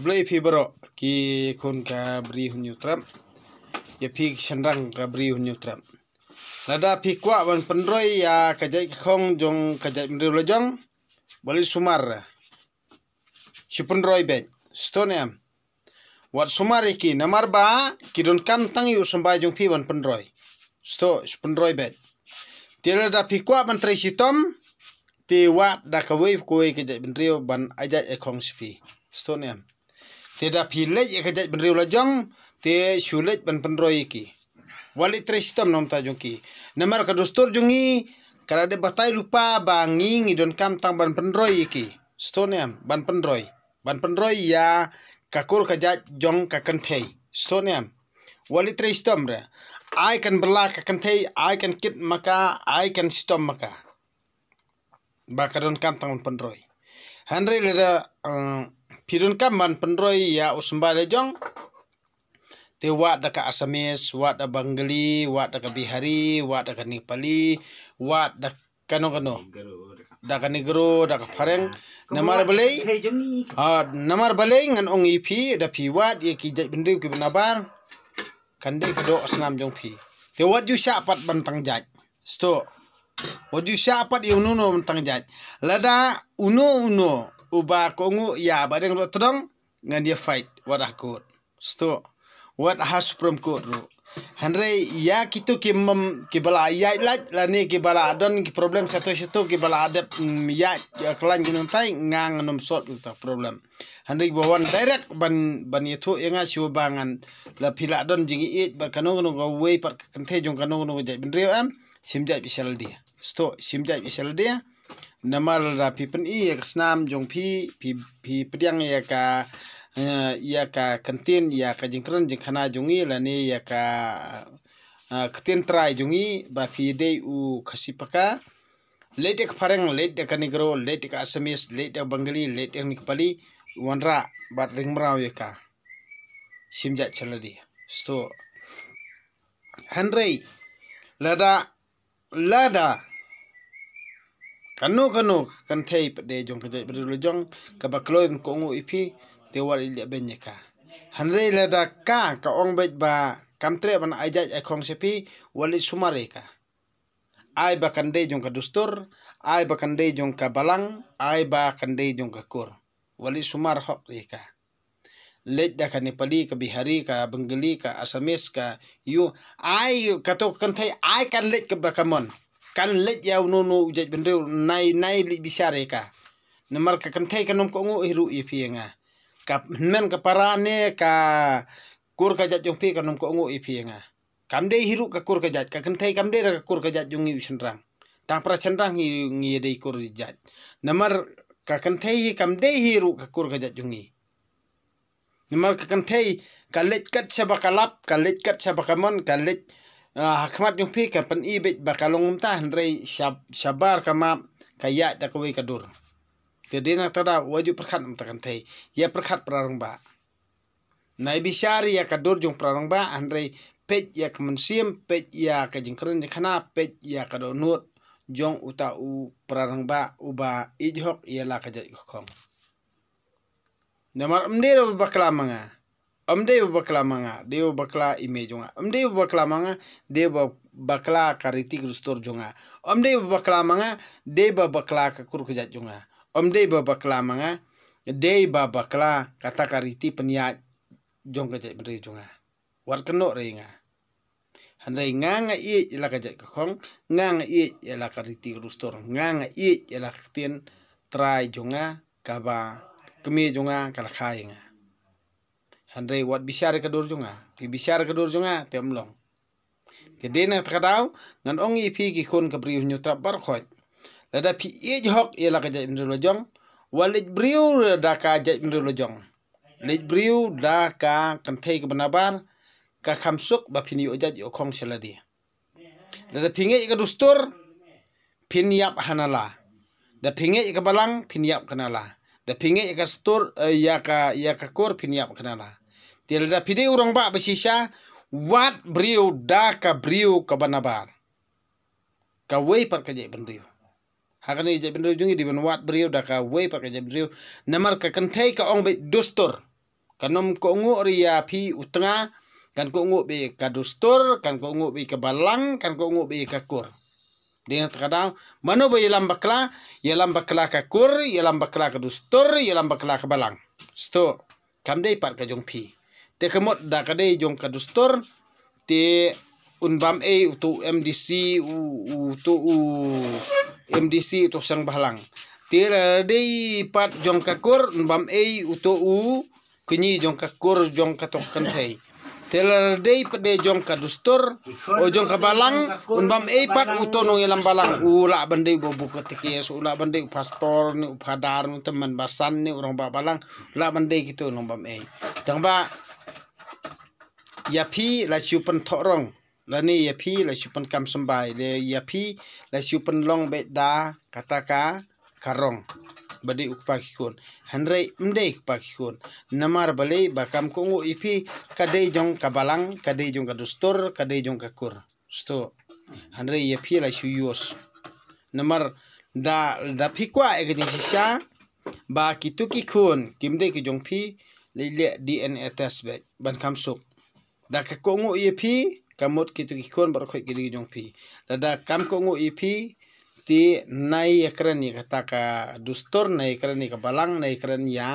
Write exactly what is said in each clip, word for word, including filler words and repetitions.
Blei phi baroh ki khun ka Bri Hynñiewtrep. Ïa phi ki shynrang ka Bri Hynñiewtrep. Lada phi kwah ban pynroi ïa ka jait ka khong jong ka jaitbynriew la jong, wat leit sumar. Shu pynroi beit. Sngewthuh ne em? Wat sumar ïa ki, namar ba ki donkam tang ïa u symbai jong phi ban pynroi. Sngewthuh, shu pynroi beit. Te lada phi kwah ban trei shitom, te wad da kawei kawei ka jaitbynriew ban ai jait ai khong sha phi. Sngewthuh ne em? Te da phi leit ïa ka jaitbynriew la jong, te shu leit ban pynroi ïa ki. Wat leit trei shitom na bynta jong ki. Namar ka dustur jong ngi ka la dep batai lypa ba ngi ngi donkam tang ban pynroi ïa ki. Sngewthuh ne em? Ban pynroi. Ban pynroi ïa ka kur ka jait jong ka kynthei. Sngewthuh ne em? Wat leit trei shitom re. Ai kan bylla ka kynthei, ai kan kit ma ka, ai kan shitom ma ka. Ba ka donkam tang ban pynroi. Hynrei lada, eh, phi donkam ban pynroi ïa u symbai la jong, te wad da ka Assamese, wad da Bengali, wad da ka Bihari, wad da ka Nepali, wad da kano kano. Da ka Negro, da ka Phareng. Namar balei, ah, namar balei ngan ong ïa phi, da phi wad ïa ki jaitbynriew kiba nabar, kan dei ka doh snam jong phi. Te wat ju shah pat ban tang jait. Sngewthuh. Wat ju shah pat ïa uno uno ban tang jait. Lada uno uno uba kohnguh ïa ba dang doh tdong, ngan ïa fight wat ha court. Sngewthuh. Wat ha Supreme Court ruh. Hynrei ïa kito ki mem, kiba la ïaid lait lane kiba la don ki problem shato shato, kiba la dep, mm, ïaid, ïa, khlaiñ ki nongtai, nga ngan ym sot ïa ka problem. Hynrei ba wan direct ban, ban ïathuh ïa nga shuwa ba ngan, la phi la don jingïeit bad kano kano kawei pat ka kynthei jong kano kano ka jaitbynriew, em, shim jait beit sha lade. Sngewthuh, shim jait beit sha lade. Namar lada phi pyni ïa ka snam jong phi, phi, phi pdiang ïa ka, eh, ïa ka ktien, ïa ka jingkren jingkhana jong ngi lane ïa ka, eh, ktien trai jong ngi ba phi dei u Khasi Paka. Leit da ka Phareng, leit da ka Negro, leit da ka Assamese, leit da ka Bengali, leit da ka Nepali, wanrah bad ring mraw ïa ka. Shim jait sha lade. Sngewthuh. Hynrei lada, lada kano kano ka kynthei pat de jong ka jaitbynriew la jong kaba kloi ban kohnguh ïa phi, te wat leit leh beiñ ïa ka. Hynrei lada ka, ka ong beit ba kam treh ban ai jait ai khong sha phi, wat leit sumar ïa ka. Ai ba kan dei jong ka dustur, ai ba kan dei jong ka balang, ai ba kan dei jong ka kur. Wat leit sumar hok ïa ka. Leit da ka Nepali, ka Bihari, ka Bengali, ka Assamese, ka ïu. Ai kato ka kynthei, ai kan leit kaba ka mon. Kan leit ïa uno uno u jaitbynriew, nai, nai leit bishar ïa ka. Namar ka kynthei kan ym kohnguh hi ruh ïa phi ïa nga. Ka hynmen ka para ne ka kur ka jait jong phi kan ym kohnguh ïa phi ïa nga. Kam dei hi ruh ka kur ka jait, ka kynthei kam dei da ka kur ka jait jong ngi u shynrang. Tang para shynrang ngi, ngi ïadei kur jait. Namar ka kynthei hi kam dei hi ruh ka kur ka jait jong ngi. Namar ka kynthei ka leit kat shaba ka lap, ka leit kat shaba ka mon, ka leit, ah, ha khmat jong phi ka pyni beit ba ka long kumta, hynrei shab-, shabar ka map ka ïaid da kawei ka dur. Te dei na kata da wat ju pyrkhat mynta ka kynthei, ïa pyrkhat para rangbah. Nai bishar ïa ka dur jong para rangbah, hynrei peit ïa ka mynsiem, peit ïa ka jingkren jingkhana, peit ïa ka dohnud jong uta u para rangbah uba ïeit hok ïa la ka jait ka khong. Namar ym dei ba bakla ma nga. Ym dei ba bakla ma nga, dei ba bakla i mei jong nga. Ym dei ba bakla ma nga, dei ba bakla ka riti ka dustur jong nga. Ym dei ba bakla ma nga, dei ba bakla ka kur ka jait jong nga. Ym dei ba bakla ma nga, dei ba bakla kata ka riti pynïaid jong ka jaitbynriew jong nga. Wat kynnoh re nga. Hynrei nga nga ïeit ïa la ka jait ka khong, nga nga ïeit ïa la ka riti ka dustur, nga nga ïeit ïa la ka ktien trai jong nga, kaba kmie jong nga ka la kha ïa nga. Hynrei wat bishar ïa ka dur jong nga, phi bishar ïa ka dur jong nga te ym long. Te dei na kata ka daw ngan ong ïa phi ki khun ka Bri Hynñiewtrep baroh khoit. Lada phi ïeit hok ïa la ka jaitbynriew la jong, wat leit briew da ka jaitbynriew la jong. Leit briew da ka kynthei kaba nabar, ka kham suk ba phin ïoh jait ïoh khong sha lade. Lada phi ngeit ïa ka dustur, phin ïap ha nala. Da phi ngeit ïa ka balang, phin ïap ka nala. Da phi ngeit ïa ka stur, eh, ïa ka, ïa ka kur, phin ïap ka nala. Te lada phi dei u rangbah ba shisha, wat briew da ka briew kaba nabar. Kawei pat ka jaitbynriew. Ha kane ka jaitbynriew jong ngi dei ban wad briew da kawei pat ka jaitbynriew. Namar ka kynthei ka ong beit dustur. Kan ym kohnguh ruh ïa phi u tnga, kan kohnguh beit ka dustur, kan kohnguh beit ka balang, kan kohnguh beit ka kur. Dei na kata ka daw, mano ba ïalam bakla, ïalam bakla ka kur, ïalam bakla ka dustur, ïalam bakla ka balang. Sdang, kam dei pat ka jong phi. Te ka mut da ka dei jong ka dustur, te un bam ei uto u M D C, u, uto u M D C, uto u seng bhalang. Te lada dei pat jong ka kur, un bam ei uto u kñi jong ka kur jong kato ka kynthei. Te lada dei pat de jong ka dustur, o jong ka balang, un bam ei pat uto u nongïalam balang. U lah ban dei u ba buh ka tekes, u lah ban dei u pastor, ne u phadar, ne u tymmen basan, ne u rangbah balang, u lah ban dei kito u nongbam ei. Tang ba ïa phi la shu pynthoh rong, lane ïa phi la shu pynkam symbai, lane ïa phi la shu pynlong beit da kata ka, ka rong ba dei u kpa ki khun. Hynrei ym dei u kpa ki khun. Namar balei? Ba kam kohnguh ïa phi, ka dei jong ka balang, ka dei jong ka dustur, ka dei jong ka kur. Sdang. Hynrei ïa phi la shu use. Namar da, da phi kwah ïa ka jingshisha ba kito ki khun kim dei ki jong phi, leit leh D N A test beit ban kham suk. Da ka kohnguh ïa phi, ka mut kito ki khun baroh khoit ki dei ki jong phi. Lada kam kohnguh ïa phi, te nai ïakren ïa kata ka dustur, nai ïakren ïa ka balang, nai ïakren ïa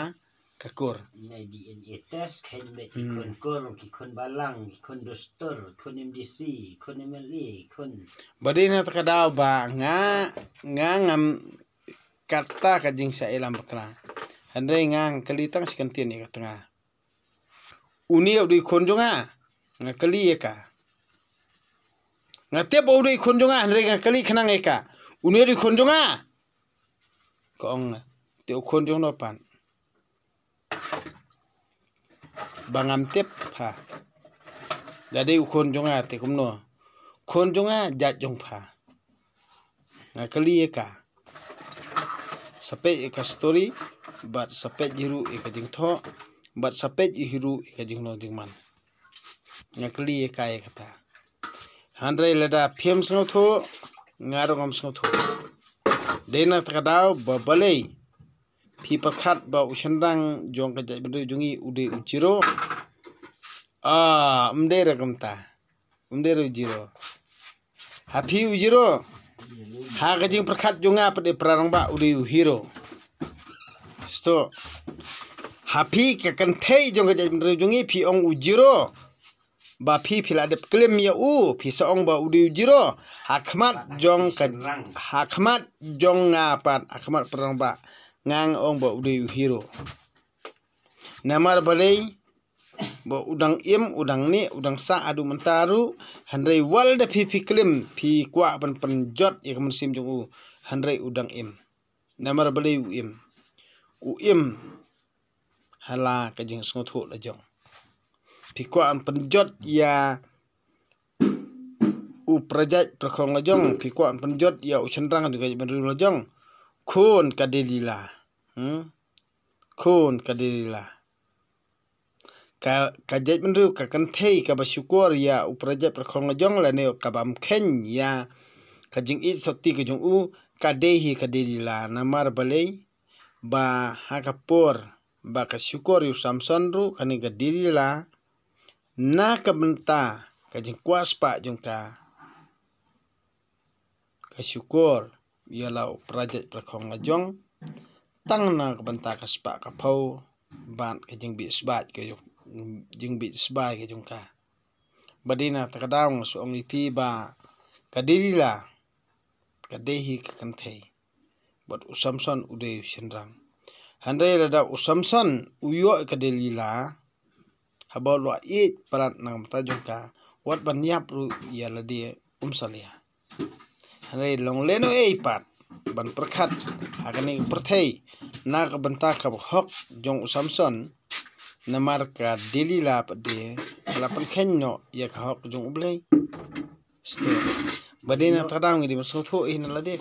ka kur. Nai D N A test, khein beit ki, hmm, khun kur, ki khun balang, ki khun dustur, khun M D C, khun M L A, khun. Ba dei na kata ka daw ba nga, nga ngam kata ka jingshah ïalam bakla. Hynrei nga kylli tang shi kyntien ïa ka tnga. Une u dei u khun jong nga? Nga kylli ïa ka. Nga tip ba u dei u khun jong nga, hynrei nga kylli khnang ïa ka. Une u dei u khun jong nga? Ka ong, te u khun jong no pat? Ba ngam tip ha. Da dei u khun jong nga te kumno? Khun jong nga jait jong pha. Nga kylli ïa ka. Sa peit ïa ka story, bad sa peit hi ruh ïa ka jingthoh, bad sa peit hi ruh ïa ka jinglong jingman. Nga kylli ïa ka ïa kata. Hynrei lada phim sngewthuh, nga ruh ngam sngewthuh. Dei na kata ka daw ba balei phi pyrkhat ba u shynrang jong ka jaitbynriew jong ngi u dei u zero? Ah, ym dei ruh kumta. Ym dei ruh u zero. Ha phi u zero. Ha ka jingpyrkhat jong nga pat de para rangbah u dei u hero. Sdang. Ha phi ka kynthei jong ka jaitbynriew jong ngi phi ong u zero. Ba phi phi la dep klim ïa u, phi sa ong ba u dei u zero. Ha khmat jong ka, ha khmat jong nga pat, ha khmat para rangbah, nga ong ba u dei u hero. Namar balei? Ba u dang im, u dang neh, u dang sah haduh mynta ruh, hynrei wat la da phi phi klim, phi kwah ban pynjot ïa ka mynsiem jong u, hynrei u dang im. Namar balei u im? U im ha la ka jingsngewthuh la jong. Phi kwah ban pynjot ïa u para jait para khong la jong, phi kwah ban pynjot ïa u shynrang jong ka jaitbynriew la jong. Khun ka Delila. Hmm? Khun ka Delila. Ka, ka jaitbynriew, ka kynthei kaba shukor ïa u para jait para khong la jong lane ka bam kheiñ ïa ka jingïeit sotti ka jong u, ka dei hi ka Delila. Namar balei? Ba ha ka por ba ka shukor ïa u Samson ruh, kane ka Delila, na ka bynta ka jingkwah spah jong ka, ka shukor ïa la u para jait para khong la jong, tang na ka bynta ka spah ka phew, bad ka jingbit sbait ka jong, jingbit sbait ka jong ka. Ba dei na kata ka daw nga sa ong ïa phi ba ka Delila ka dei hi ka kynthei, bad u Samson u dei u shynrang. Hynrei lada u Samson u ïoh ïa ka Delila, haba u la ïeit palat na ka bynta jong ka, wat ban ïap ruh ïa lade um salia. Hynrei long lehnohei pat ban pyrkhat ha kane ka pyrthei na ka bynta ka hok jong u Samson, namar ka Delila pat de la pynkheiñ noh ïa ka hok jong U Blei. Sdang. Ba dei na kata ka daw ngi dei ban sngewthuh hi na lade.